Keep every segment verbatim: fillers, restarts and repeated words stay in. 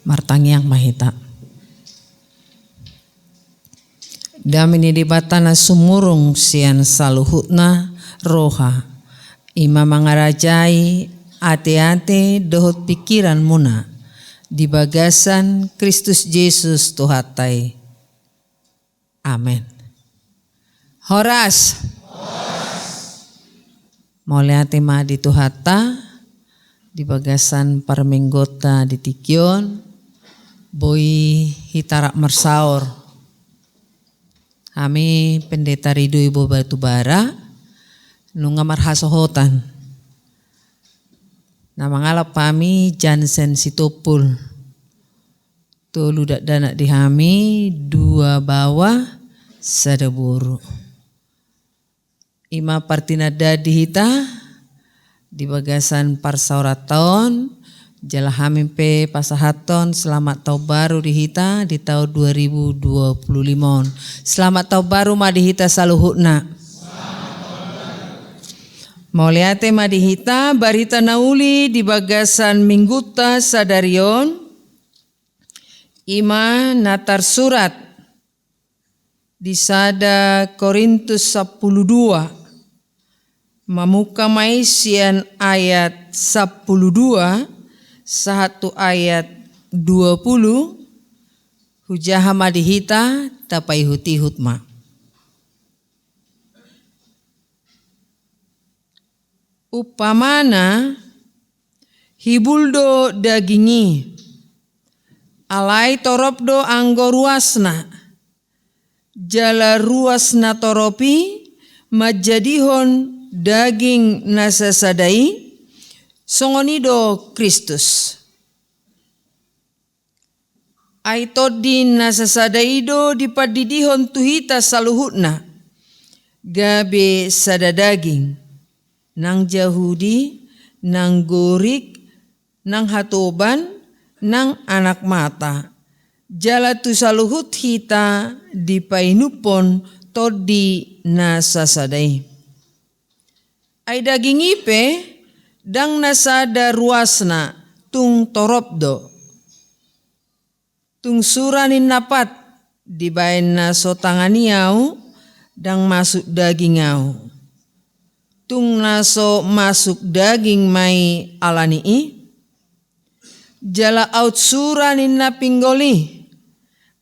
Martangiang ma hita. Dame ni Debata na sumurung sian saluhutna roha, i ma mangarajai ateate dohot pingkiranmuna di bagasan Kristus Jesus Tuhanta i. Amen. Horas. Mauliate ma di Tuhanta di bagasan parmingguonta di tingki on, boi hita rap marsaor. Hami Pendeta Ridho Ibo Batubara, nunga marhasohotan. Na mangalap hami Jansen Sitompul. Tolu dakdanak di hami, dua baoa, sada boru. I ma partinandaan di hita di bagasan parsaoranta on, jala hami pe pasahathon selamat tahun baru di hita di tahun dua ribu dua puluh lima on. Selamat tahun baru ma di hita saluhutna. Mauliate ma di hita, barita na uli di bagasan minggunta sadari on, i ma na tarsurat di sada Korintus sampulu dua, mamungka ma i sian ayat sampulu dua sahat tu ayat dua puluh, hujaha ma di hita, tapaihutihut ma. Umpamana, hibul do daging i, alai torop do anggo ruasna, jala ruas na torop i manjadihon daging na sasada i, songon i do Kristus. Ai Tondi na sasada i do dipandidihon tu hita saluhutna, gabe sada daging, nang Jahudi, nang Gorik, nang hatoban, nang anak mata. Jala tu saluhut hita dipainumhon Tondi na sasada i. Ai daging i pe ndang na sada ruasna, tung torop do. Tung sura ninna pat dibaen na so tangani ahu, ndang masuk daging ahu. Tung na so masuk daging ma i alani i. Jala aut sura ninna pinggol i,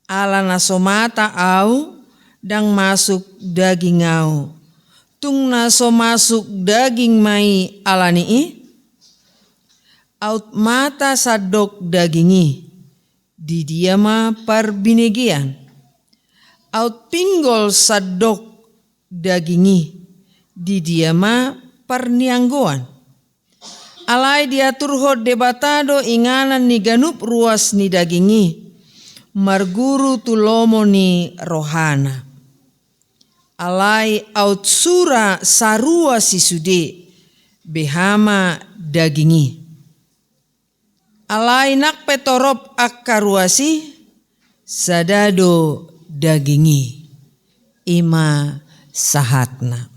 ala na so mata ahu, ndang masuk daging ahu. Tung na so masuk daging ma i alani i. Aut mata sandok daging i, di dia ma parbinegean? Aut pinggol sandok daging i, di dia ma parnianggoan? Alai diaturhon Debata do inganan ni ganup ruas ni daging i, marguru tu lomo ni rohana. Alai aut sura sarua si sude, beha ma daging i. Alai nang pe torop angka ruas i, sada do daging i. I ma sahatna.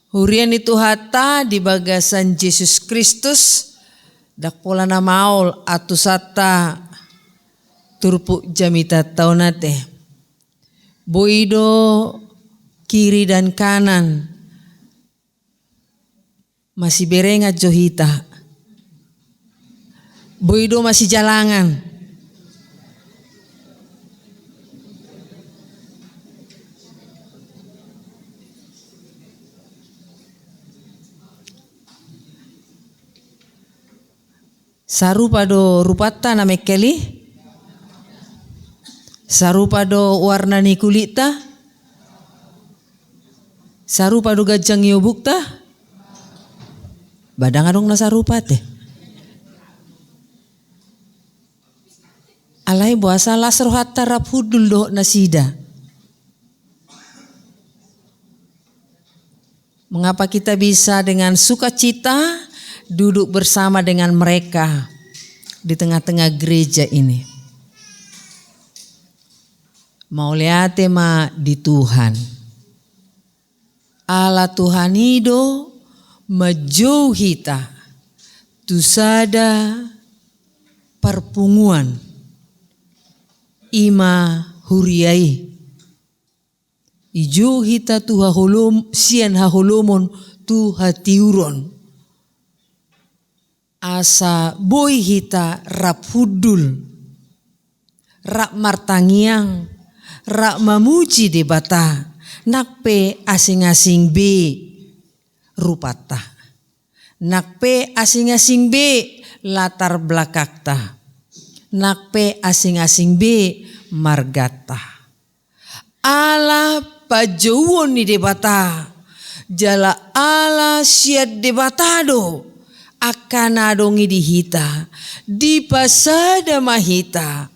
Huria ni Tuhanta di bagasan Jesus Kristus, ndang pola na maol antusanta turpuk jamitanta on ate. Boi do kiri dan kanan masiberengan jo hita. Boi do masijalangan. Sarupa do rupanta na mengkel i? Sarupa do warna ni kulitta? Sarupa do ganjang ni obukta? Ba ndang adong na sarupa ate. Alai boasa las rohanta rap hundul dohot nasida? Mengapa kita bisa dengan sukacita duduk bersama dengan mereka di tengah-tengah gereja ini? Mauliate ma di Tuhan. Ala Tuhan i do manjou hita tu sada parpunguan, i ma huria i. Dijou hita tu haholom-, sian haholomon tu hatiuron. Asa boi hita rap hundul, rap martangiang, rap mamuji Debata, nang pe asing-asing be rupanta. Nang pe asing-asing be latar belakangta. Nang pe asing-asing be marganta. Ala panjouon ni Debata, jala ala sian Debata do angka na adong i di hita, dipasada ma hita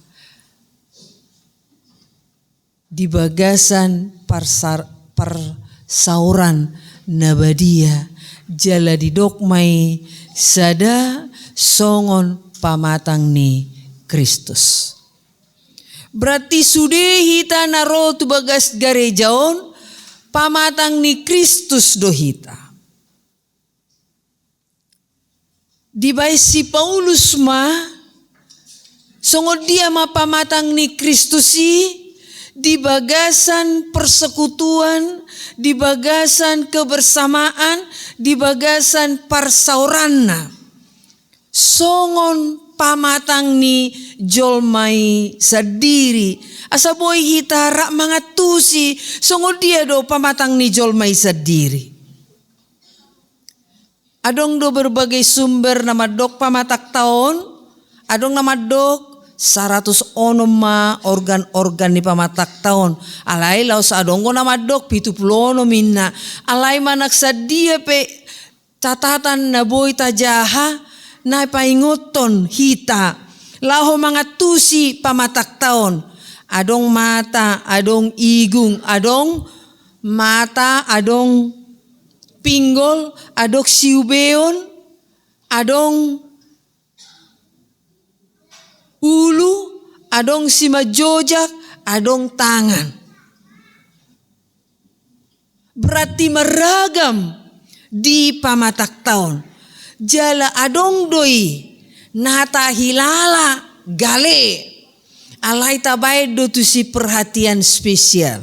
di bagasan parsar-, parsaoran na badia, jala didok ma i sada songon pamatang ni Kristus. Berarti sude hita na ro tu bagas gareja on, pamatang ni Kristus do hita. Dibaen si Paulus ma, songon dia ma pamatang ni Kristus i, di bagasan persekutuan, di bagasan kebersamaan, di bagasan parsaoranna. Songon pamatang ni jolma i sandiri. Asa boi hita rap mangantusi, songon dia do pamatang ni jolma i sandiri. Adong do berbagai sumber na mandok pamatangta on, adong na mandok saratus onom ma organ-organ ni pamatangta on. Alai laos adong do na mandok pitu pulu onom inna. Alai manang sadia pe catatan na boi tajaha na paingothon hita laho mangantusi pamatangta on. Adong mata, adong igung, adong mata, adong pinggol, adong siubeon, adong ulu, adong simanjojak, adong tangan. Berarti marragam di pamatangta on. Jala adong do i na tahilala gale. Alai tabaen do tusi perhatian spesial.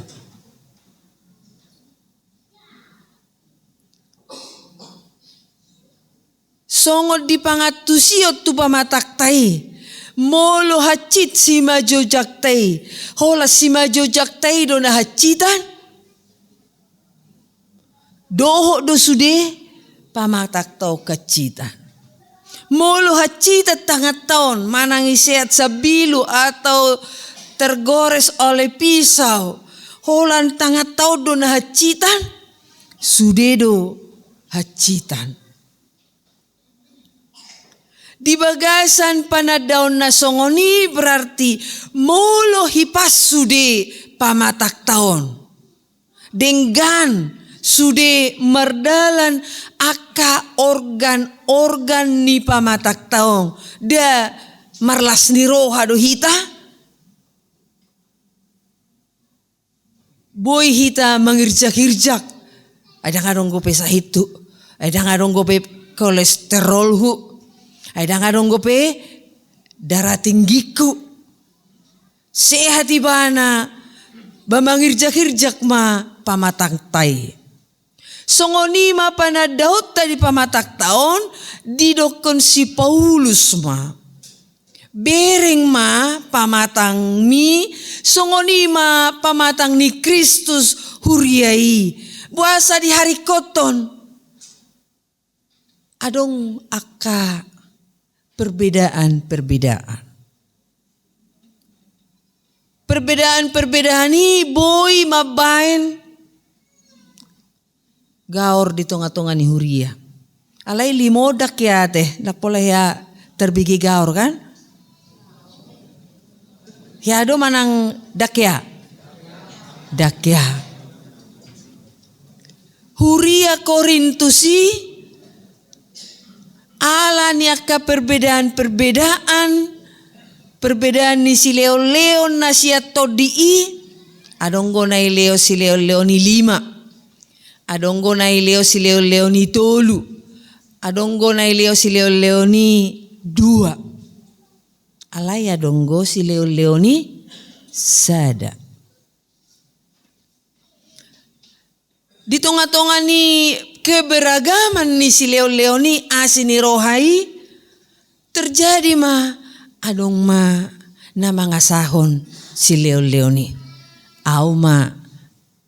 Songon di pangantusion tu pamatangta i, molo hansit simanjojakta i, holan simanjojakta i do na hansitan. Dohot do sude pamatangta on hansitan. Molo hansitan tanganta on, manang iseat sambilu atau tergores oleh pisau, holan tanganta on do na hansitan, sude do hansitan. Di bagasan panandaon na songon i berarti molo hipas sude pamatangta on. Denggan sude mardalan angka organ-organ ni pamatangta on. Nda marlas ni roha do hita? Boi hita mangirjak-irjak. Ai ndang adong dope sahithu. Ai ndang adong dope kolesterolhu. Ai ndang adong dope darah tinggingku. Sehat ibana, ba mangirjak-irjak ma pamatangta i. Songon i ma panandaonta di pamatangta on, didokkon si Paulus ma. Bereng ma pamatangmi, songon i ma pamatang ni Kristus huria i. Boasa diharingkothon? Adong angka perbedaan-perbedaan. Perbedaan-perbedaan i boi mambaen gaor di tonga-tonga ni huria. Alai limo ndang hea ate, ndang pola hea tarbege gaor kan? Hea do manang ndang hea? Ndang hea. Huria Korintus i, ala ni angka perbedaan-perbedaan, perbedaan ni sileon-leon na sian tondi i, adong do na dilehon sileon-leon i lima. Adong do na dilehon sileon-leon i tolu. Adong do na dilehon sileon-leon i dua. Alai adong do sileonleon i sada. Di tongatonga ni keberagaman ni sileonleon i, asi ni roha i, terjadi ma, adong ma na mangasahon sileonleon i. Au ma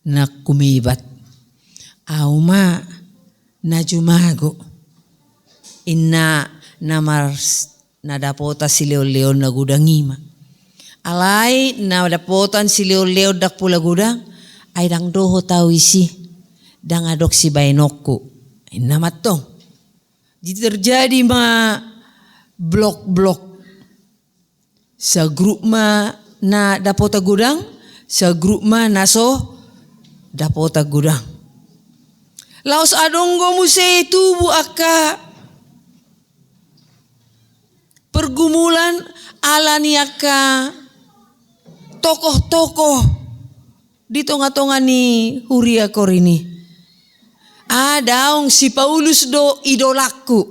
na kumebat. Au ma na jumago. Inna na mars-, na dapotan sileonleon na godang i ma. Alai na dapotan sileonleon ndang pola godang, ai ndang dohot au isi, ndang adong sibaenonku. Inna ma antong. Jadi terjadi ma blok-blok. Sagrup ma na dapotan godang, sagrup ma na so dapotan godang. Laos adong do muse tubu angka pergumulan ala ni angka tokoh-tokoh di tongatonga ni huria Korint i. Ah, daong, si Paulus do idolangku.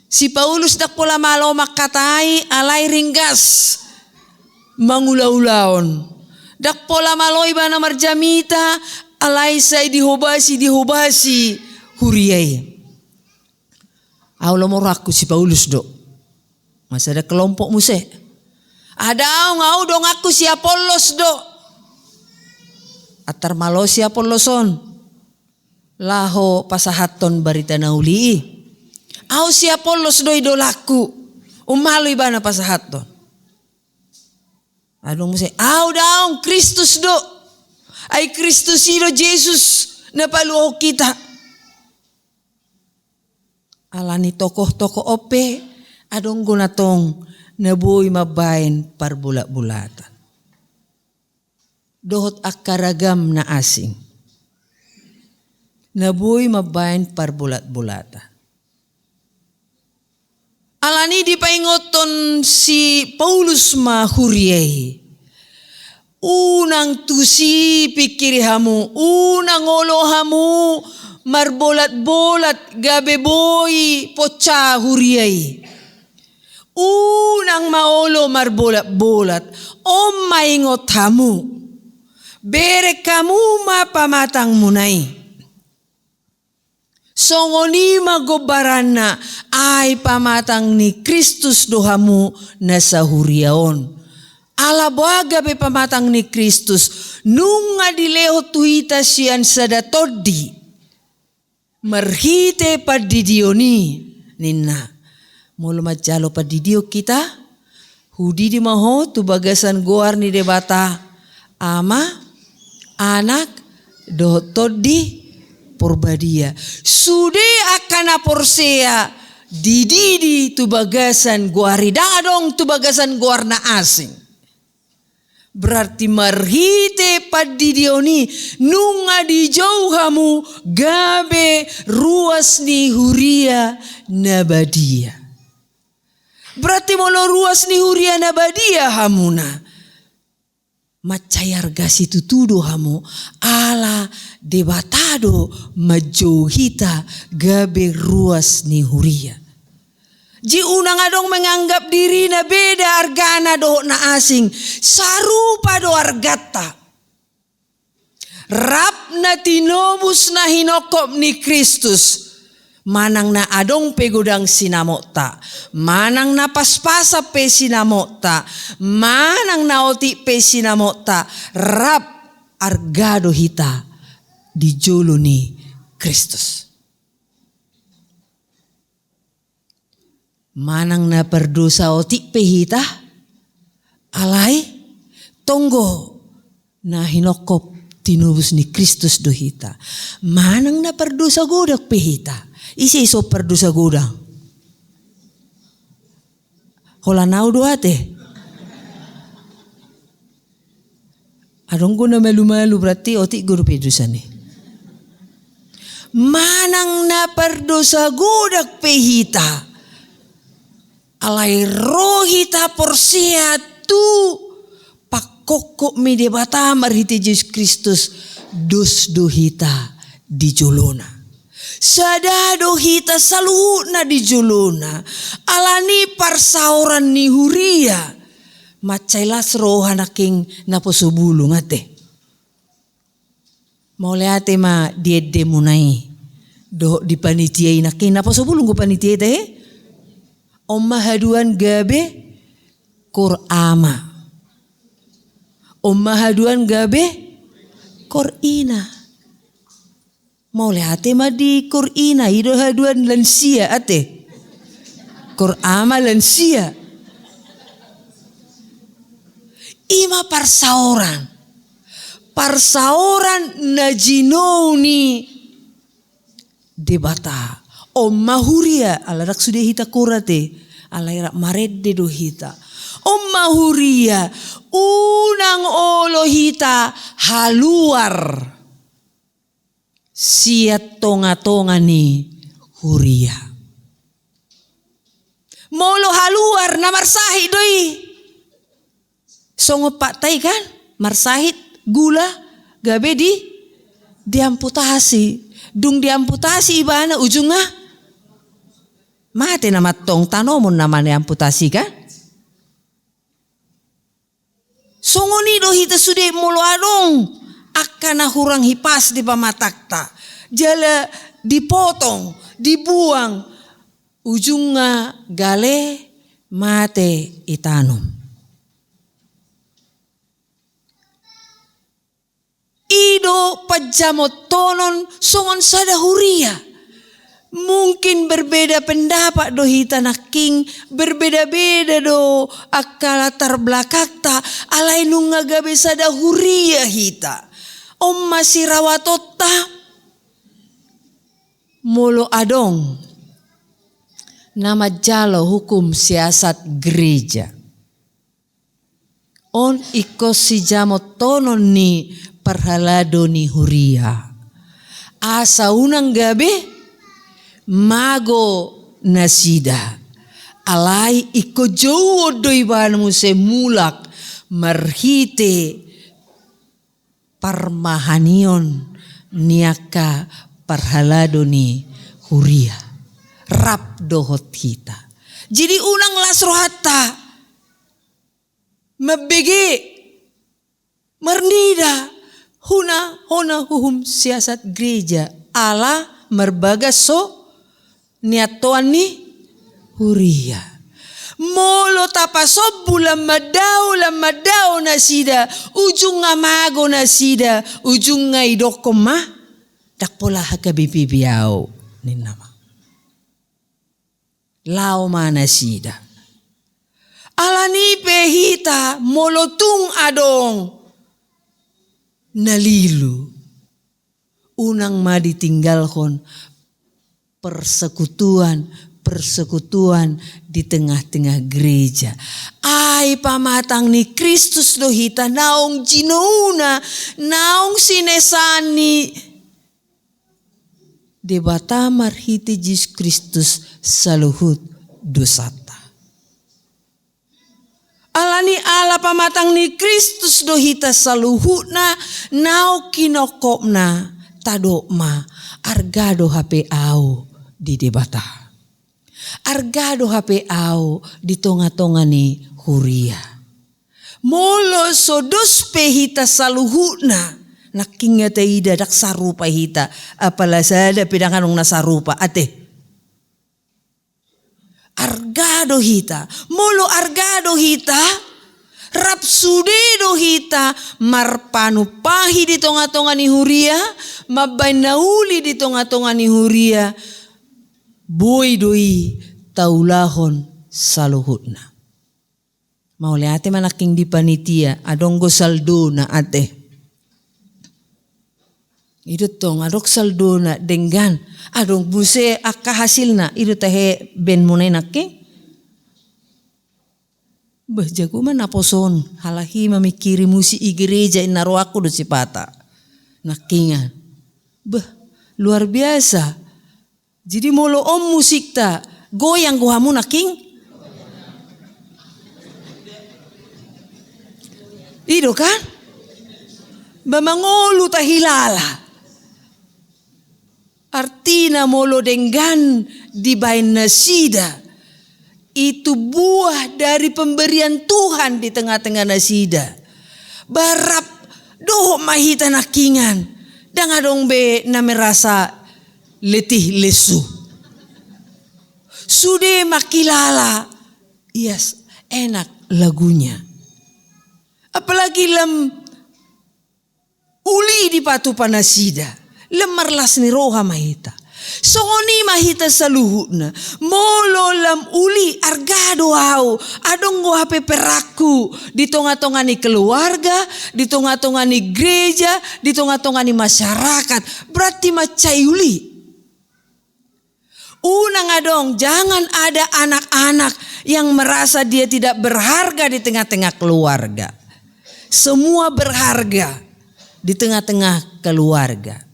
Si Paulus ndang pola malo mangkatai, alai ringgas mangulaulaon. Ndang pola malo ibana marjamita, alai sai dihobasi, dihobasi huria i. Au lomo rohangku si Paulus do. Masa ada kelompok muse. Ah, daong, au donganku si Apollos do. Antar malo si Apollos on laho pasahathon barita na uli i. Au si Apollos do idolangku. Ummalo ibana pasahathon. Adong muse, au daong, Kristus do. Ai Kristus i do Jesus na paluahon hita. Ala ni tokoh-tokoh on pe, adong do na tong na boi mambaen parbolatbolatan. Dohot angka ragam na asing. Na boi mambaen parbolatbolatan. Ala ni i dipaingothon si Paulus ma huria i. Unang tusi pingkiri hamu, unang olo hamu marbolatbolat gabe boi poncah huria i. Unang ma olo marbolatbolat, on ma ingot hamu. Bereng hamu ma pamatangmuna i. Songon i ma gombaranna, ai pamatang ni Kristus do hamu na sahuria on. Ala boha gabe pamatang ni Kristus, nunga dilehon tu hita sian sada tondi. Marhite pandidion i, ninna. Molo manjalo pandidion hita, hudidi ma ho tu bagasan goar ni Debata, Ama, Anak, dohot Tondi Porbadia. Sude angka na porsea dididi tu bagasan goar i, ndang adong tu bagasan goar na asing. Berarti marhite pandidion i nunga dijou hamu gabe ruas ni huria na badia. Berarti molo ruas ni huria na badia hamuna, mansai arga situtu do hamu, ala Debata do manjou hita gabe ruas ni huria. Jadi unang adong menganggap dirina beda argana dohot na asing, sarupa do arganta. Rap na tinobus na hinongkop ni Kristus, manang na adong pe godang sinamotta, manang na paspasan pe sinamotta, manang na otik pe sinamotta, rap arga do hita di jolo ni Kristus. Manang na pardosa otik pe hita, alai tonggo na hinongkop tinobus ni Kristus do hita. Manang na pardosa godang pe hita. Ise i so pardosa godang? Holan au do ate. Adong do na malumalu, berarti otik do dope dosana i. Manang na pardosa godang pe hita, alai ro hita porsea tu pangkophop ni Debata marhite Jesus Kristus, dos do hita di jolona. Sada do hita saluhutna di jolona, alani parsaoran ni huria. Mansai las roha nangkin naposo bulung ate. Mauliate ma di endemuna i. Dohot di panitia i nangkin naposo bulung do panitia i ate. On ma haduan gabe kor ama. On ma haduan gabe kor ina. Mauliate ma di kor ina, i do haduan lansia ate. Kor ama lansia. I ma parsaoran. Parsaoran na jinou ni Debata. On ma huria, ala ndang sude hita kor ate. Alai rap marende do hita. On ma huria, unang olo hita haluar sian tonga-tonga ni huria. Molo haluar na marsahit do i. Songon fakta i kan, marsahit gula gabe di, diamputasi. Dung diamputasi ibana ujungna mate nama antong, tanomon nama diamputasi kan. Songon i do hita sude molo adong angka na hurang hipas di pamatangta, jala dipotong, dibuang, ujungna gale mate itanom. I do panjamotonon songon sada huria. Mungkin berbeda pendapat do hita nangkin, berbeda-beda do angka latar belakangta, alai nunga gabe sada huria hita. On ma sirawatonta, molo adong na manjalo hukum siasat gereja. On ingkon sijamotonon ni parhalado ni huria. Asa unang gabe mago nasida. Alai ingkon jouon do ibana muse mulak marhite parmahanion ni angka parhalado ni huria. Rap dohot hita. Jadi unang las rohanta. Mambege, marnida, hona, hona hukum siasat gereja, ala marbagas so niantoan ni huria. Molo tapasombu lam mandao, lam mandao nasida, ujungna mago nasida, ujungna idokkon ma, ndang pola H K B P B au, ninna ma. Laho ma nasida. Alani pe hita molo tung adong na lilu, unang ma ditinggalhon persekutuan, persekutuan di tengah-tengah gereja. Ai pamatang ni Kristus do hita, naung jinouna, naung sinesaan ni Debata marhite Jesus Kristus saluhut dosanta. Alani ala pamatang ni Kristus do hita saluhutna, naung kinongkopna, tadok ma, arga do hape au di Debata. Arga do hape au di tonga-tonga ni huria. Molo so dos pe hita saluhutna, nangkin nga taida ndang sarupa hita, apala sada pe ndang adong na sarupa, ate. Arga do hita, molo arga do hita, rap sude do hita marpanumpahi di tonga-tonga ni huria, mambaen na uli di tonga-tonga ni huria, boi do i taulahon saluhutna. Mauliate ma nangkin di panitia, adong do saldona ate. I do tong, adong saldona denggan, adong muse angka hasilna, i do tahe band muna i nangkin. Bah, jago ma naposo on, halak i mamingkiri musik i gereja, inna rohangku do sipata. Nangkingan. Bah, luar biasa. Jadi molo on musikta, goyang do hamu nangkin? I do kan? Ba mangolu tahilala. Artina molo denggan dibaen nasida, itu buah dari pemberian Tuhan di tengah-tengah nasida. Barap dohot ma hita nangkiningan, ndang adong be na merasa letih lesu. Sude mangkilala, yes, enak lagunya. Apalagi lam uli dipatupa nasida, lam marlas ni roha ma hita. Songon i ma hita saluhutna. Molo lam uli, arga do au, adong do hape peranku di tonga-tonga ni keluarga, di tonga-tonga ni gereja, di tonga-tonga ni masyarakat, berarti mansai uli. Unang adong, jangan ada anak-anak yang merasa dia tidak berharga di tengah-tengah keluarga. Semua berharga di tengah-tengah keluarga.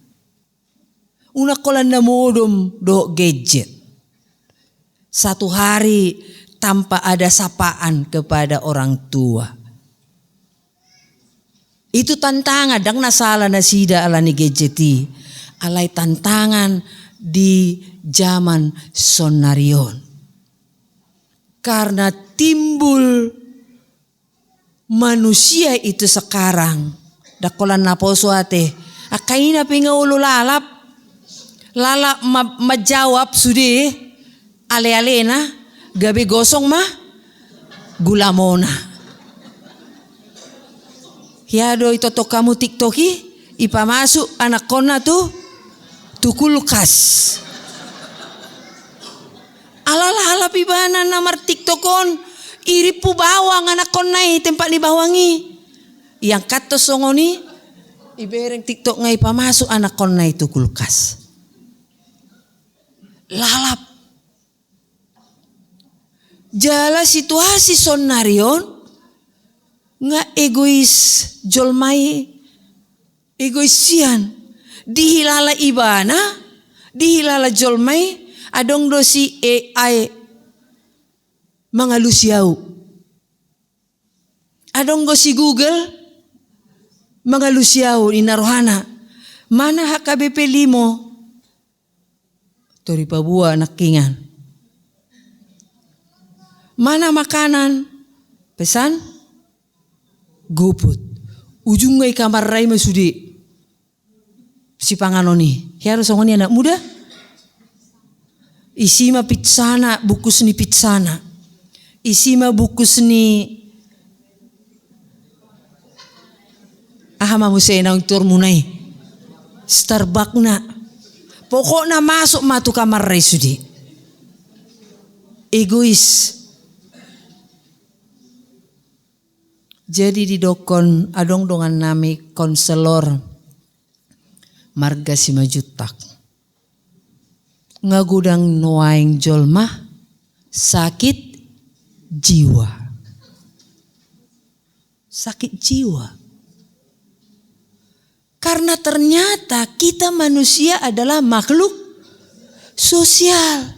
Unang holan na modom dohot gadget. Satu hari tanpa ada sapaan kepada orang tua. Itu tantangan, ndang na sala nasida ala ni gadget i, alai tantangan di zaman sonari on. Karena timbul manusia itu sekarang, ndang holan naposo ate, angka ina pe nga olo lalap, lalap ma-, manjawab sude, ale-alena, gabe gosong ma gulamona. Hea do itonton hamu TikTok i, ipamasuk anakkonna tu, tu kulkas. Ala lalap ibana na mar-TikTok on, irimpu bawang anakkonna i, tempat ni bawang i. Iangkathon songon i, ibereng TikTok nga ipamasuk anakkonna i tu kulkas. Lalap. Jala situasi sonari on nga egois jolma i, egois sian. Dihilala ibana, dihilala jolma i, adong do si A I mangalusi au. Adong do si Google mangalusi au, ninna rohana. Mana H K B P limo? Tor ipaboa nangkiningan. Mana makanan? Pesan GoFood. Ujungna i kamarna i ma sude sipanganon i. Hea do songon i anak muda? Isi ma pizzana, bungkus ni pizzana. Isi ma bungkus ni aha ma muse naung tuor muna i? Starbucksna. Pokokna masuk ma tu kamarna i sude. Egois. Jadi didokkon adong dongan nami konselor marga Simanjuntak. Nga godang nuaeng jolma sakit jiwa. Sakit jiwa. Karena ternyata kita manusia adalah makhluk sosial.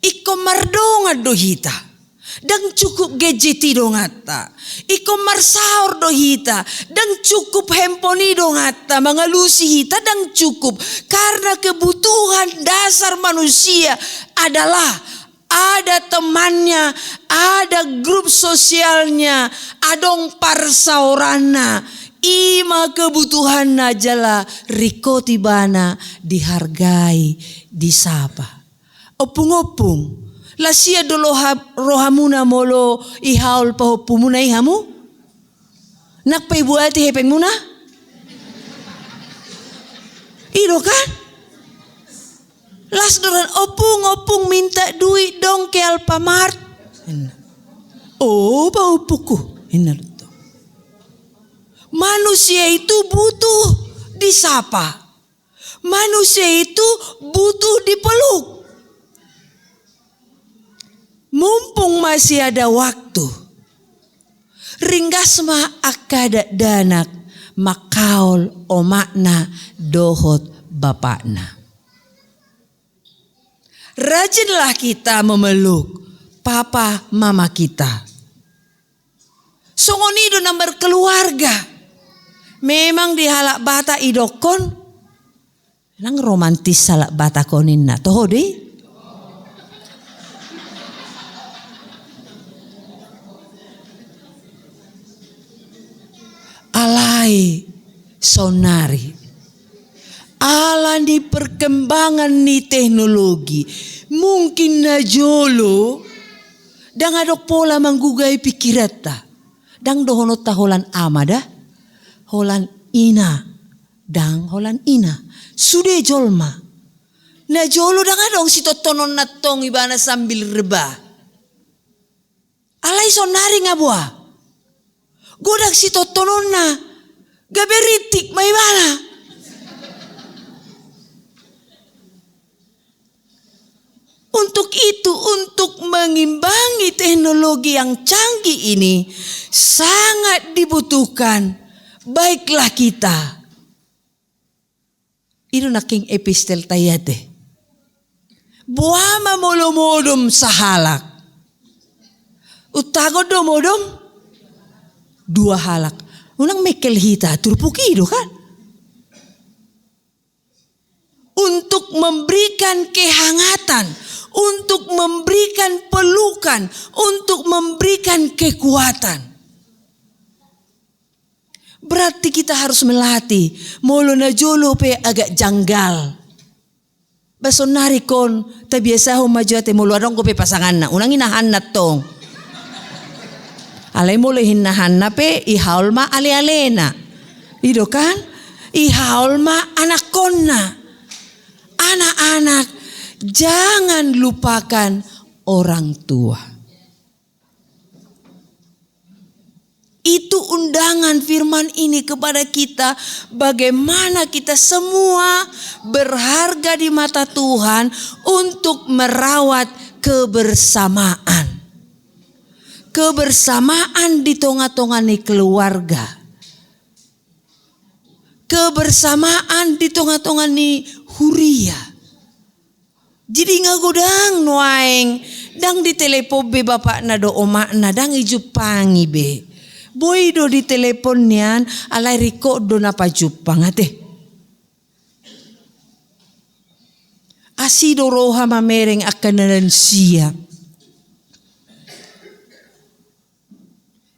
Ingkon mardongan do hita. Ndang cukup gadget i donganta. Ingkon marsaor do hita. Ndang cukup handphone i donganta. Mangalusi hita ndang cukup. Karena kebutuhan dasar manusia adalah ada temannya, ada grup sosialnya, adong parsaoranna, i ma kebutuhanna jala ringkot ibana dihargai, disapa. Ompung-ompung, las ia do loha-, rohamuna molo ihaol pahompumuna i hamu? Nang paibuati hepengmuna? I do kan? Las do rohana, "Ompung, ompung, minta duit dong ke Alfamart." Ninna. "Oh, pahompungku," ninna do. Manusia itu butuh disapa. Manusia itu butuh dipeluk. Mumpung masih ada waktu, ringgas ma angka dakdanak manghaol omakna dohot bapakna. Rajinlah kita memeluk papa mama kita. Songon i do na markeluarga. Memang di halak Batak idokkon, Nang romantis halak Batak on ninna, toho do i? Alai saonnari, ala ni perkembangan ni teknologi, mungkin na jolo ndang adong pola manggugai pikiranta. Ndang dohononta holan ama da, holan ina, ndang holan ina. Sude jolma. Na jolo ndang adong sitontononna tong ibana sambil rebahan. Alai saonnari nga boha? Godang sitontononna, gabe rintik ma ibana. Untuk itu, untuk mengimbangi teknologi yang canggih ini, sangat dibutuhkan, baiklah kita. I do nangkin epistelta i ate. Boha ma molo modom sahalak? Untagon do modom dua halak. Unang mengkel hita, turpuk i do kan? Untuk memberikan kehangatan, untuk memberikan pelukan, untuk memberikan kekuatan. Berarti kita harus melatih. Molo na jolo pe agak janggal. Ba saonnari ingkon tabiasahon ma jo ate molo adong dope pasanganna. Unang inahanna tong. Alai molo inahanna pe ihaol ma ale-alena. I do kan? Ihaol ma anakkonna. Anak-anak, jangan lupakan orang tua. Itu undangan firman ini kepada kita, bagaimana kita semua berharga di mata Tuhan untuk merawat kebersamaan. Kebersamaan di tonga-tonga ni keluarga. Kebersamaan di tonga-tonga ni huria. Jadi nga godang nuaeng, ndang ditelepon be bapakna do omakna, ndang dijumpangi be. Boi do ditelepon nian, alai ringkot do na pajumpang ate. Asi do roha mamereng angka na lansia.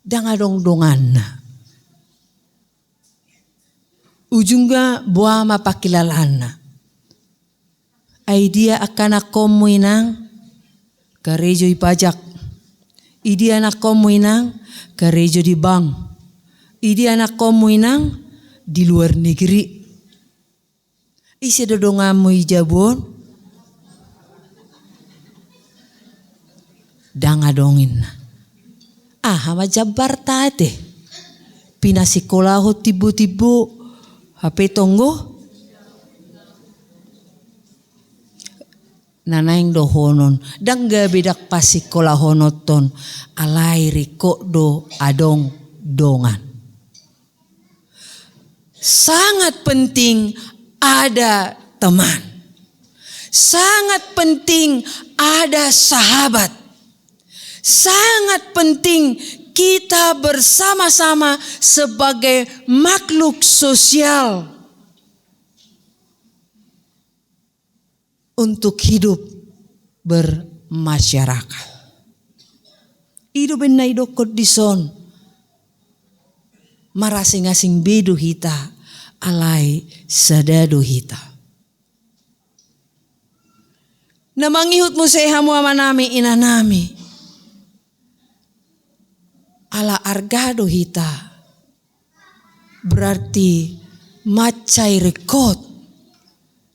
Ndang adong donganna. Ujungna boha ma pangkilalaanna. Ai dia angka anakkonmu inang, karejo di pajak. I dia anakkonmu inang, karejo di bank. I dia anakkonmu inang, di luar negeri. Ise do donganmu i jabu on? Ndang adong inna. Aha ma jambarta ate? Pinasikolahon timbo-timbo, hape tonggo? Na naeng dohonon, ndang gabe ndang pasikolahononton, alai ringkot do adong dongan. Sangat penting ada teman. Sangat penting ada sahabat. Sangat penting kita bersama-sama sebagai makhluk sosial untuk hidup bermasyarakat. I do umbahen na didokkon dison, marasing-asing be do hita, alai sada do hita. Na mangihut muse hamu amanami, inanami. Ala arga do hita. Berarti mansai ringkot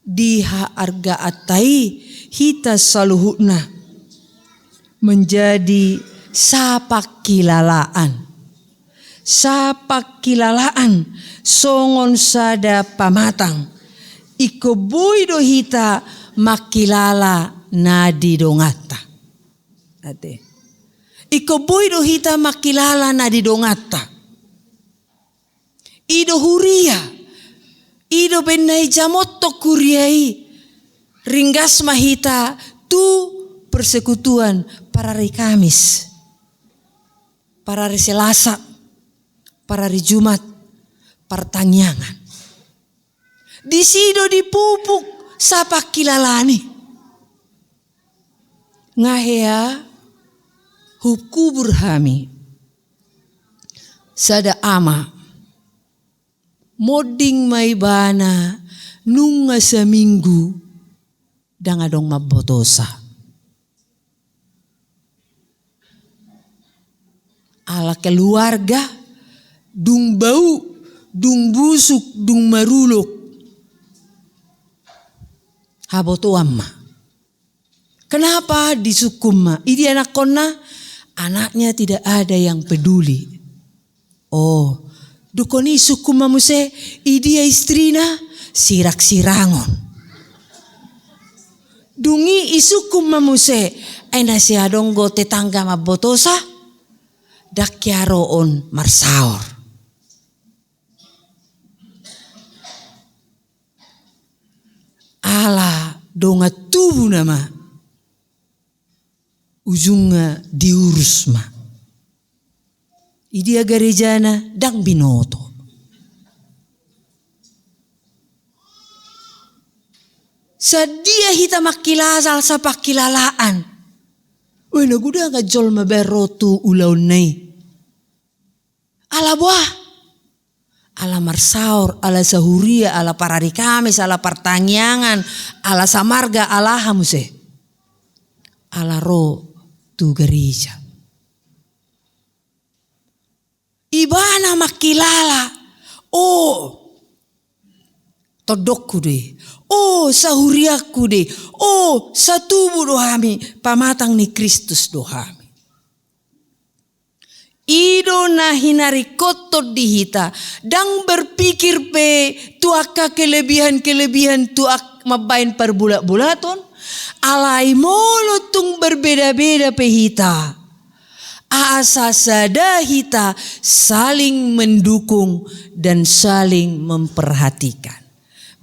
dihaargaanta i hita saluhutna menjadi sapangkilalaan. Sapangkilalaan songon sada pamatang. Ingkon boi do hita mangkilala na di donganta. Ate. Ingkon boi do hita mangkilala na di donganta. I do huria, i do umbahen na dijamothon huria i, ringgas ma hita tu persekutuan parari Kamis, parari Selasa, parari Jumat, partangiangan. Disi do dipupuk sapangkilalaan i. Nga hea, huhut hukubur hami sada ama. Monding ma ibana nunga saminggu ndang adong mambotosa. Ala keluarga, dung bau, dung busuk, dung marulok. Habotoan ma. Kenapa disungkun ma? Idia anakkonna, anaknya tidak ada yang peduli. Oh, dung i disungkun ma muse, idia istrina, sirang-sirangon. Dung i disungkun ma muse, ai na sai adong do tetangga mambotosa, ndang hea ro on marsaor. Ala dongan tubu nama. Ujungna diurus ma. Idia garejana ndang binoto. Sadia hita mangkilala sapangkilalaan. Weh, na godang jolma baen ro tu ulaonna i. Ala boha? Ala marsaor, ala sahuria, ala parari Kamis, ala partangiangan, ala samarga, ala aha muse. Ala ro tu gareja. Ibana mangkilala, o tondongku do i, o sahuriangku do i, o satubu do hami, pamatang ni Kristus do hami. I do na hinaringkothon di hita, ndang berpikir pe tu angka kelebihan-kelebihan tu angka mambaen parbulat-bulaton, alai molo tung berbeda-beda pe hita, asa sada hita saling mendukung dan saling memperhatikan.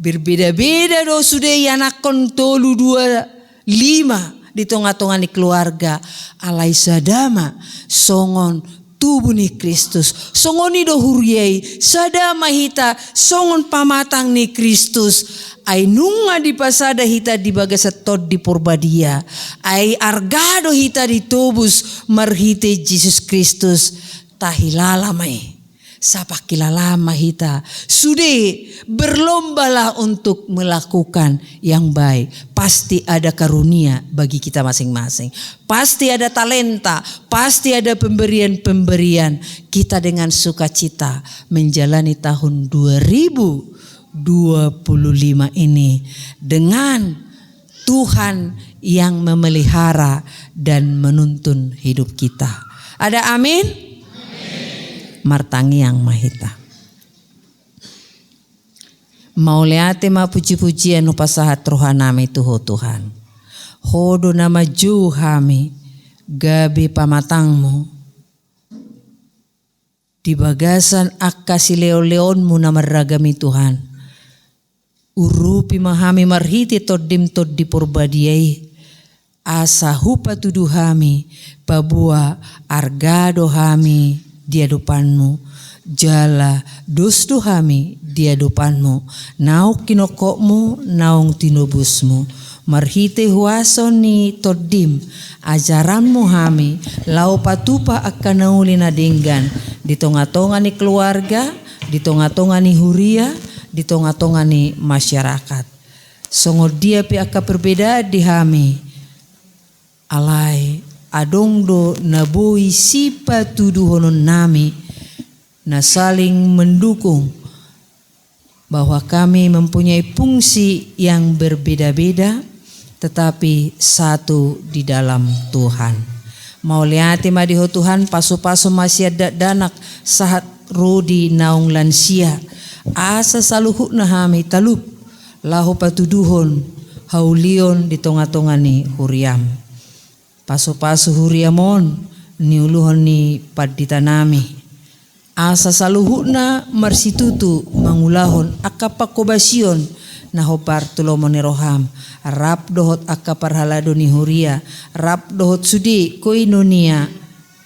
Berbeda-beda do sude ianakhon tolu, dua, lima di tonga-tonga ni keluarga, alai sada ma songon tubu ni Kristus. Songon i do huria i, sada ma hita songon pamatang ni Kristus. Ai nunga dipasada hita di bagasan Tondi Porbadia, ai arga do hita ditobus marhite Jesus Kristus. Tahilala ma i. Sapangkilalaan ma hita. Sude, berlombalah untuk melakukan yang baik. Pasti ada karunia bagi kita masing-masing. Pasti ada talenta, pasti ada pemberian-pemberian. Kita dengan sukacita menjalani tahun dua ribu dua puluh lima ini dengan Tuhan yang memelihara dan menuntun hidup kita. Ada amin? Martangiang ma hita. Mauliate ma puji-pujian hupasahat rohanami tu Ho Tuhan. Ho do na manjou hami gabe pamatangmu di bagasan angka silehon-lehonmu na marragam i, Tuhan. Urupi ma hami marhite Tondim Tondi Porbadia i, asa hupatudu hami, paboa arga do hami di adopanmu, jala dos do hami di adopanmu, naung hinophopmu, naung tinobusmu. Marhite huaso ni Tondim, ajaranmu hami, laho patupa angka na uli na denggan, di tonga-tonga ni keluarga, di tonga-tonga ni huria, di tonga-tonga ni masyarakat. Songon dia pe angka perbedaan di hami, alai adong do na boi sipatuduhononnami, na saling mendukung, bahwa kami mempunyai fungsi yang berbeda-beda, tetapi satu di dalam Tuhan. Mauliate ma di Ho Tuhan, pasu-pasu ma sian dakdanak sahat ro di naung lansia, asa saluhutna hami talup laho patuduhon haulion di tonga-tonga ni huriam. Pasu-pasu huriam on niuluhon ni panditanami, asa saluhutna marsitutu mangulahon angka panghobasion na hombar tu lomo ni roham, rap dohot angka parhalado ni huria, rap dohot sude koinonia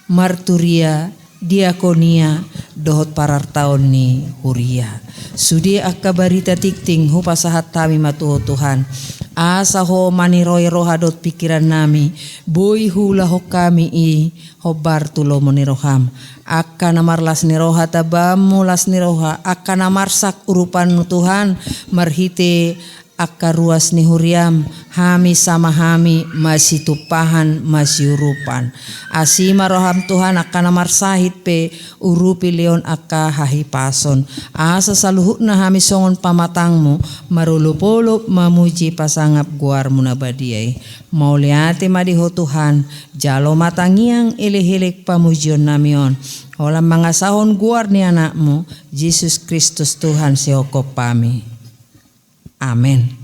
marturia diakonia dohot parartaon ni huria. Sude angka barita tingting hupasahat hami ma tu Ho Tuhan, asa Ho manirohi roha dohot pingkiran nami, boi huulahon hami i hombar tu lomo ni roham. Angka na marlas ni roha, tambaanmu las ni roha, angka na marsak urupanmu Tuhan, marhite angka ruas ni huriam, hami sama hami masitumpahan masiurupan. Asi ma roham Tuhan, angka na marsahit pe urupi lehon angka hahipason, asa saluhutna hami songon pamatangmu marolopolop mamuji pasangap goarmu na badia i. Mauliate ma di Ho Tuhan, jalo ma tangiang elek-elek pamujionnami on, holan mangasahon goar ni Anakmu Jesus Kristus Tuhan sihophop hami. Amen.